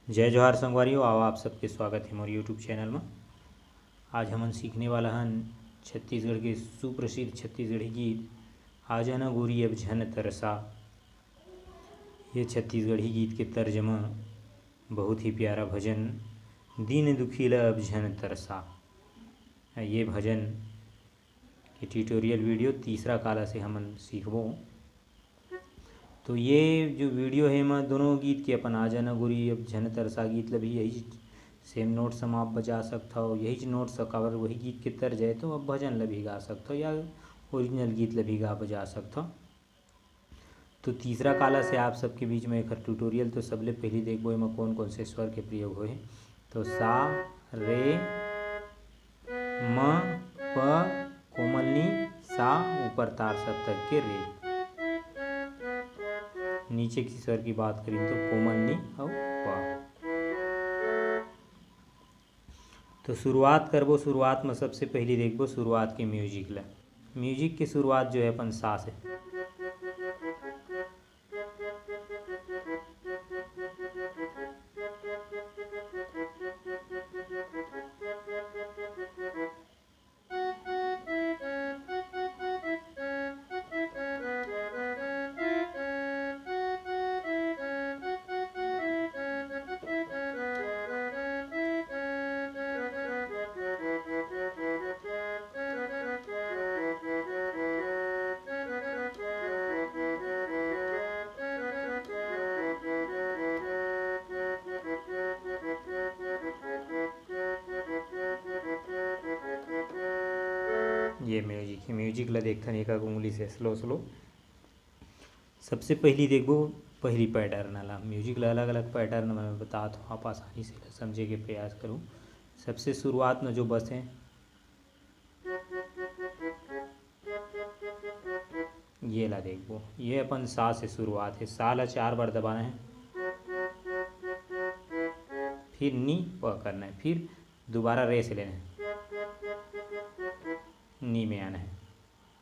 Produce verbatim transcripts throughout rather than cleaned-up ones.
जय जोहार संगवारी हो, आओ आप सबके स्वागत हे मोर YouTube चैनल म। आज हमन सीखने वाला हन छत्तीसगढ़ के सुप्रसिद्ध छत्तीसगढ़ी गीत आजा न गोरी अब झन तरसा। ये छत्तीसगढ़ी गीत के तर्जमा बहुत ही प्यारा भजन, दिन दुखी ल अब झन तरसा। ये भजन के ट्यूटोरियल वीडियो तीसरा काला से हमन सीखबो। तो ये जो वीडियो हे, एमा दोनों गीत के अपन आजा न गोरी अब झन तरसा गीत ल भी यही सेम नोट्स म आप बजा सकथव, यही नोट्स ह काबर वही गीत के तर्ज हे, तो अब भजन ल भी गा सकथव या ओरिजिनल गीत ल भी गा बजा सकथव। तो तीसरा काला से आप सबके बीच में एखर ट्यूटोरियल। तो सबले पहली देखबो एमा कौन कौन से स्वर के प्रयोग होए हे। तो सा, रे, म, प, कोमल नी, सा, ऊपर तार सप्तक के रे। नीचे के स्वर की बात करी तो कोमल नी अउ प। तो शुरुआत करबो, शुरुआत में सबसे पहली देखबो शुरुआत के म्यूजिक ला। म्यूजिक के शुरुआत जो है अपन सा से। ये म्यूजिक हे, म्यूजिक ला देखथन एक एक उंगली से स्लो स्लो। सबसे पहली देखबो पहली पैटर्न ला। म्यूजिक ला अलग अलग पैटर्न में बतात हूँ, आप आसानी से समझे के प्रयास करूँ। सबसे शुरुआत में जो बस है, ये ला देखबो, ये अपन सा से शुरुआत है। सा ला चार बार दबाना है, फिर नी प करना है, फिर दोबारा रे से लेना है, नी में आना है,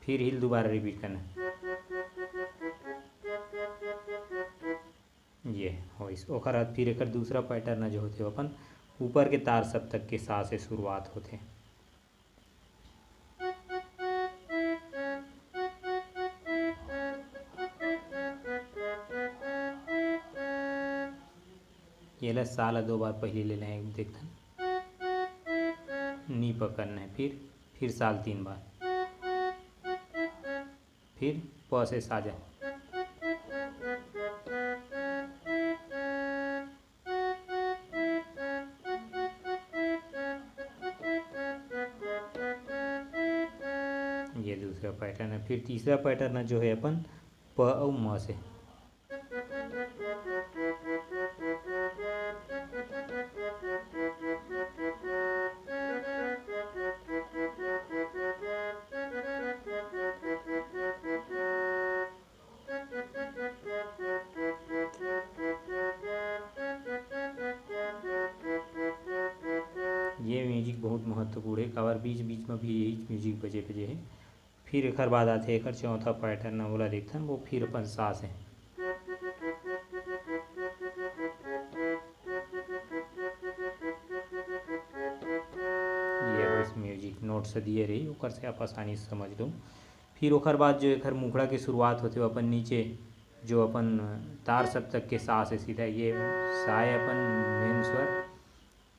फिर हिल दोबारा रिपीट करना है। ये होइस। ओकर बाद फिर एकर दूसरा पैटर्न जो होथे, वो अपन ऊपर के तार सप्तक के सा से शुरुआत होथे। ये ला सा ला दो बार पहली ले लें, देखथन। नी प करना है, फिर, फिर सा ल तीन बार, फिर प से सा जा। ये दूसरा पैटर्न है। फिर तीसरा पैटर्न जो है अपन प अउ म से। ये म्यूजिक बहुत महत्वपूर्ण है, काबर बीच बीच में भी यही म्यूजिक बजे बजे है। फिर एकर बाद आथे एकर चौथा पैटर्न, ओला देखथन, वो फिर अपन सा से। ये होइस म्यूजिक, नोट्स दिए रही, ओकर से आप आसानी से समझ लो। फिर ओकर बाद जो एकर मुखड़ा के शुरुआत होथे, वो अपन नीचे जो अपन तार सप्तक के सा से सीधा, ये सा है अपन मेन स्वर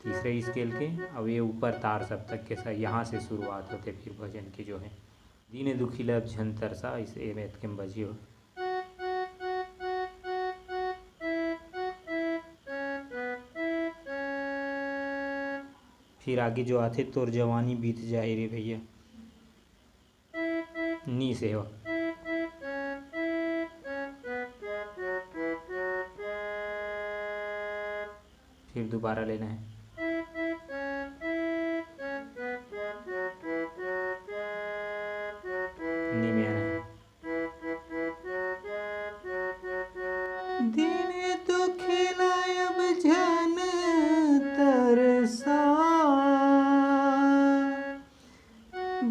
तीसरे स्केल के, अब ये ऊपर तार सप्तक के सा, यहाँ से शुरुआत होथे फिर भजन के जो है। दीन दुखी लब झन तरसा, इस ए में एतके में बजी हो। फिर आगे जो आथे, तोर जवानी बीत जाही रे भैया, नी से हो। फिर दोबारा लेना है, नी में आना है। दिन दुखी ला अब झन तरसा,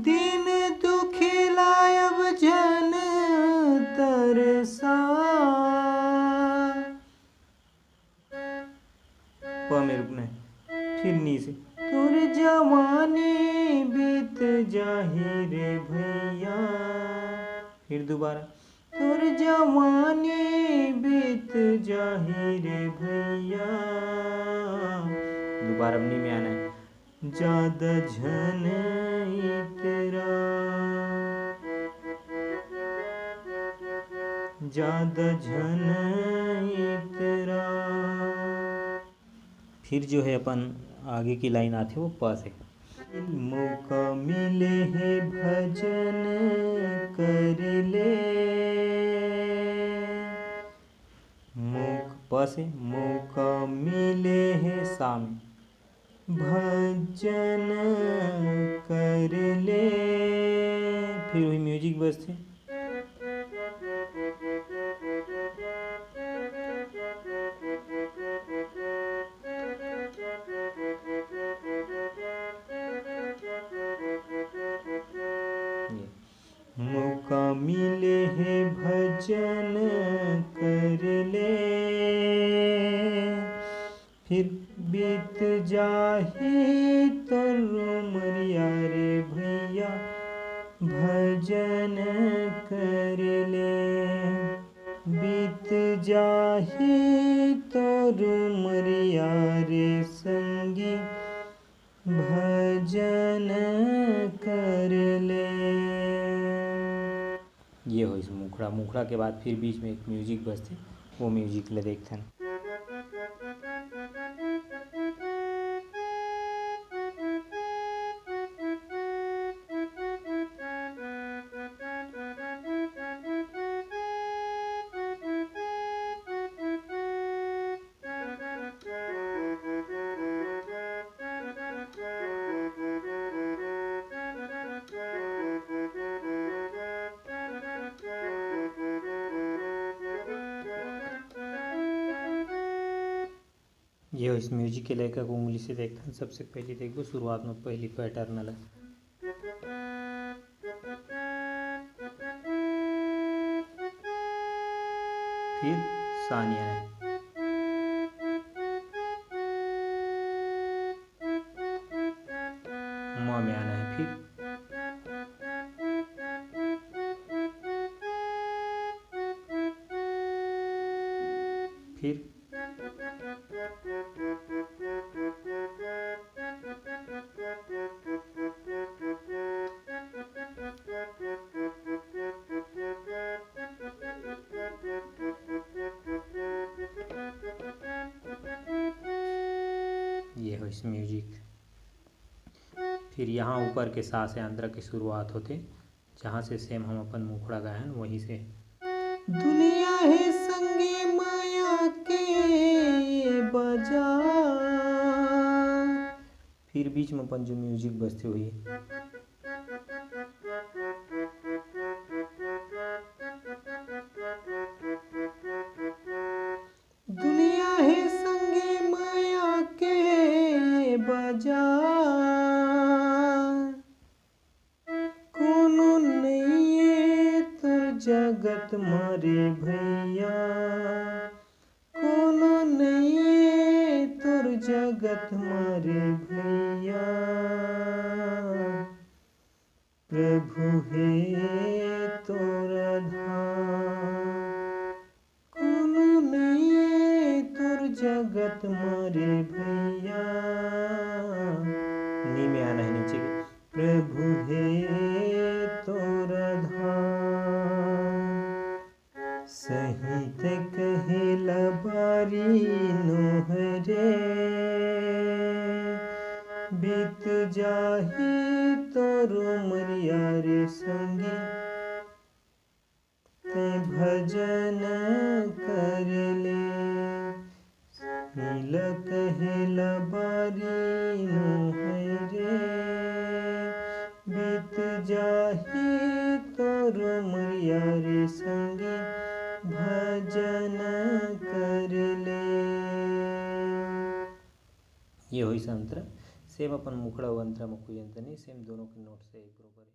दिन दुखी ला अब झन तरसा। प में रुकना है। फिर नी से, तोर जवानी बीत जाही रे भैया। फिर दोबारा, तोर जवानी बीत जाही रे भैया। दोबारा नी में आना है। ज्यादा झन इतरा, ज्यादा झन इतरा। फिर जो है अपन आगे की लाइन आथे वो प से। मौका मिले हे भजन कर ले। मौक-, प से मौका मिले हे सा में। भजन कर ले। फिर वही म्यूजिक बजथे। ये। मौका मिले हे भजन कर ले, फिर बीत जाही तोर उमरिया रे भैया, भजन कर ले। बीत जाही तोर उमरिया रे संगी, भजन कर ले। ये होइस मुखड़ा। मुखड़ा के बाद फिर बीच में एक म्यूजिक बजथे, वो म्यूजिक ले देखथन। ये इस म्यूजिक के लेकर उंगली से देखथन। सबसे पहले देखबो शुरुआत में पहली पैटर्न ला। फिर सा नहीं आना है। म में आना है। फिर, फिर ये होइस म्यूजिक। फिर यहाँ ऊपर के सा से अंतरा के शुरुआत होथे, जहाँ से सेम हम अपन मुखड़ा गाए हन, वहीं से। दुनिया हे संगी माया के ये बाजार। फिर बीच में अपन जो म्यूजिक बजथे वही। दुनिया हे संगी माया के बाजार। कोनो नइये तोर जगत म रे भैया, कोनो नइये तोर जगत म रे भैया। प्रभु हे तोर आधार, कोनो नइये तोर जगत म रे भैया। नी में आना है नीचे के। प्रभु हे तोर आधार, सही ते कहेला बारी नोहरे, बीत जाही तोर उमरिया रे संगी, ते भजन कर ले। सही ल कहेला बारी नोहरे, बीत जाही तोर उमरिया रे संगी, भजन कर ले। ये होइस अंतरा। सेम अपन मुखड़ा अउ अंतरा म कोई अंतर नहीं, सेम दोनों के नोट से एक बरोबर।